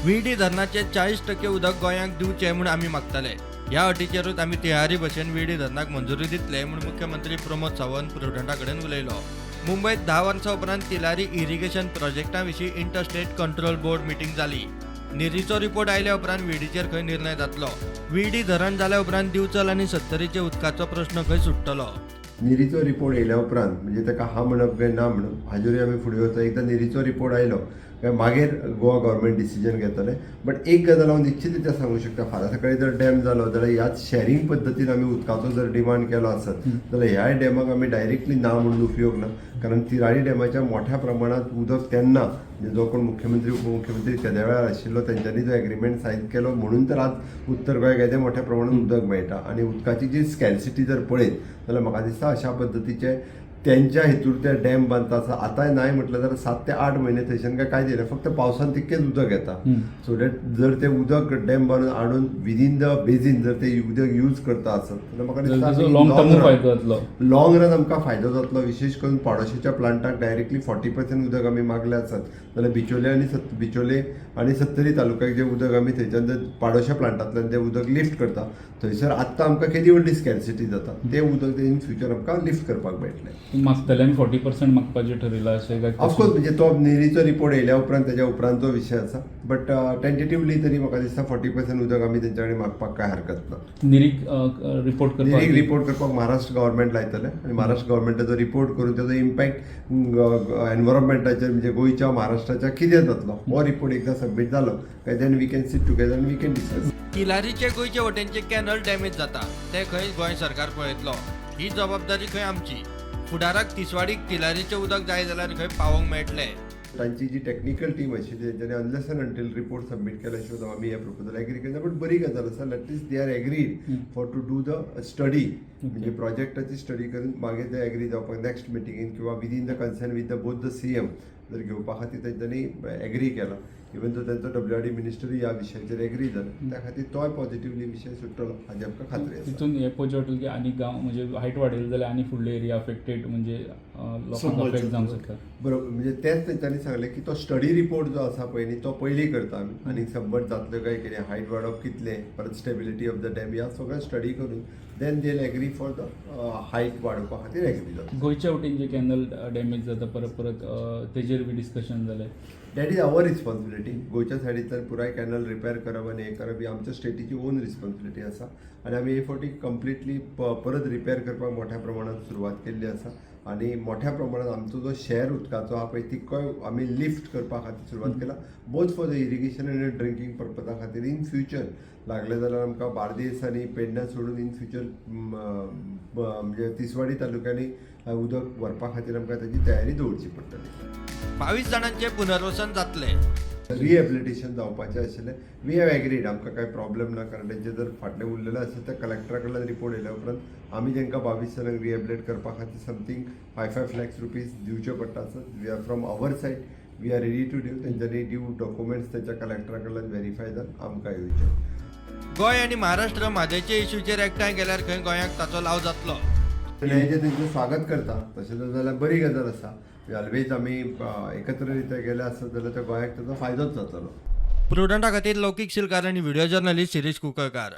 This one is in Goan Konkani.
व्हीडी धरणाचे 40% उदक गोंयांक दिवचें म्हूण आमी मागताले. ह्या अटीचेरूच आमी तिळारी भशेन व्हीडी धरणाक मंजुरी दितले म्हूण मुख्यमंत्री प्रमोद सावंत प्रुडंटा कडेन उलयलो. मुंबयत 10 वर्सां उपरांत तिलारी इरिगेशन प्रोजेक्टा विशीं इंटरस्टेट कंट्रोल बोर्ड मिटींग जाली. निरीचो रिपोर्ट आयल्या उपरांत व्हीडीचेर खंय निर्णय जातलो. व्हीडी धरण जाल्या उपरांत दिवचल आनी सत्तरीचे उदकाचो प्रश्न खंय सुट्टलो. निरीचो रिपोर्ट येयल्या उपरांत, म्हणजे ताका हा म्हणप काय ना म्हणप हाजेरूय आमी फुडें वता. एकदां निरीचो रिपोर्ट आयलो काय मागीर गोवा गव्हर्मेंट डिसिजन घेतलें. बट एक गजाल हांव निश्चित रित्या सांगूंक शकता, फाल्यां सकाळीं जर डॅम जालो जाल्यार ह्याच शॅरींग पद्दतीन आमी उदकाचो जर डिमांड केलो आसत जाल्यार ह्याय डॅमाक आमी डायरेक्टली ना म्हणून उपयोग ना, कारण तिराळी डॅमाच्या मोठ्या प्रमाणांत उदक तेन्ना, म्हणजे जो कोण मुख्यमंत्री, उपमुख्यमंत्री तेद्या वेळार आशिल्लो, तेंच्यांनी जो एग्रीमेंट सायन केलो म्हणून तर आज उत्तर गोंयाक येदें मोठ्या प्रमाणात उदक मेळटा. आनी उदकाची जी स्कॅर्सिटी जर पळयत जाल्यार म्हाका दिसता अशा पद्दतीचे तेंच्या हेतूर ते डॅम बांदता आसा. आतांय नाय म्हटलें जाल्यार 7 ते 8 म्हयने थंयच्यान काय कांय दिना, फक्त पावसान तितकेंच उदक येता. सो that जर ते उदक डॅम बांदून हाडून विदीन the basin जर ते उदक यूज करता आसत जाल्यार म्हाका दिसता लॉंग टर्म फायदो जातलो. लॉंग रन आमकां फायदो जातलो. विशेश करून पाडोशेच्या प्लांटाक डायरेक्टली 40% उदक आमी मागले आसत जाल्यार बिचोले आनी सत्तरी तालुक्याक जे उदक आमी थंयच्यान जर पाडोशा प्लांटांतल्यान जें उदक लिफ्ट करता, थंयसर आत्तां आमकां केदी व्हडली स्कॅर्सिटी जाता, तें उदक इन फ्युचर आमकां लिफ्ट करपाक मेळटलें. मागतले आमी 40% मागपाचें ठरयलां अशें काय? ऑफकोर्स, म्हणजे तो निरीचो रिपोर्ट येयल्या उपरांत, तेज्या उपरांतचो विशय आसा, बट टेंटेटिवली तरी म्हाका दिसता 40% उदक आमी तेंच्या कडेन मागपाक कांय हरकत ना. निरीक रिपोर्ट निरीक करपाक रिपोर्ट करपाक महाराष्ट्र गव्हर्मेंट लायतले आनी महाराष्ट्र गव्हर्मेंटाचो रिपोर्ट करून तेजो इम्पॅक्ट एनवायरमेंटाचेर, म्हणजे गोंयच्या, महाराष्ट्राच्या कितें जातलो, हो रिपोर्ट एकदां सबमीट जालो काय then we can sit together आनी we can discuss. तिलारीचे गोंयचे वटेनचे कॅनल डॅमेज जाता ते खंय गोंय सरकार पळयतलो. ही जबाबदारी खंय आमची. फुडाराक तिसवाडीक तिलारीचें उदक जाय जाल्यार खंय पावोवंक मेळटलें. तांची जी टॅक्निकल टीम आशिल्ली, तेंच्यांनी unless and until report submit केल्या शिवाय आमी हे प्रपोजल एग्री केले. बट बरी गजाल आसा, at least they are agreed for to do the study. म्हणजे प्रोजेक्टाची स्टडी करून मागीर ते एग्री जावपाक नेक्स्ट मिटिंगेन किंवा within the concern with the both the CM जर घेवपा खातीर तेंच्यांनी एग्री केला. इवन तो तांचो डब्ल्यू आर डी मिनिस्टरूय ह्या विशयाचेर एग्री जाला, त्या खातीर तोय पॉझिटिवली विशय सुट्टलो हाजी आमकां खात्री आसा. तितून हे पळोवचें पडटलें की आनी गांव, म्हणजे हायट वाडयली जाल्यार आनी फुडले एरिया अफेक्टेड, म्हणजे लोकांक अफेक्ट जावंक शकता. बरोबर, म्हणजे तेच तेंच्यांनी सांगलें की तो स्टडी रिपोर्ट जो आसा पळय न्ही, तो पयलीं करता आमी आनी सबमर्ज जातल्यो काय कितें, हायट वाडप कितलें, परत स्टेबिलिटी ऑफ the dam, ह्या सगळें स्टडी करून then they agree for the height वाडोवपा खातीर एग्री जाता. गोंयच्या वटेन जे कॅनल डॅमेज जाता परत परत, तेजेर बी डिस्कशन जालें? That is our responsibility. गोंयच्या सायडींतल्यान पुराय कॅनल रिपेर करप आनी हें करप ही आमच्या स्टेटीची ओन रिस्पॉन्सिबिलिटी आसा आनी आमी हे फावटी कंप्लिटली परत रिपेर करपाक मोठ्या प्रमाणात सुरवात केल्ली आसा आनी मोठ्या प्रमाणात आमचो जो शेअर उदकाचो आहा पळय, तितकोय आमी लिफ्ट करपा खातीर सुरवात केला, both for the irrigation आनी ड्रिंकींग पर्पजा खातीर. इन फ्युचर लागले जाल्यार आमकां बार्देस आनी पेडण्यां सोडून इन फ्युचर म्हणजे तिसवाडी तालुक्यांनी उदक व्हरपा खातीर आमकां ताची तयारी दवरची पडटली. 22 जाणांचें पुनर्वसन जातलें. रिहेबिलिटेशन जावपाचें आशिल्लें, we have agreed. आमकां कांय प्रॉब्लेम ना, कारण तेंचे जर फाटलें उरलेलें आसा ते कलेक्टरा कडल्यान रिपोर्ट येयल्या उपरांत आमी तांकां 22 जाणांक रिहेबिलिटेट करपा खातीर something 5-5 lakhs rupees दिवचे पडटा आसत, we are from our side we are ready to give. तेंच्यांनी ड्यू डॉक्युमेंट्स तेंच्या कलेक्टरा कडल्यान व्हेरीफाय जावन आमकां येवचे. गोंय आनी महाराष्ट्र म्हादयचे इश्यूचेर एकठांय गेल्यार खंय गोंयाक ताचो लाव जातलो. आनी हेजें तेंचें स्वागत करता. तशें जर जाल्यार बरी गजाल आसा. ऑलवेज आमी एकत्र रित्या गेले आसत जाल्यार त्या गोंयाक ताचो फायदोच जातलो. प्रुडंटा खातीर लौकीक शिलकार आनी व्हिडिओ जर्नलिस्ट शिरीष कुंकळकार.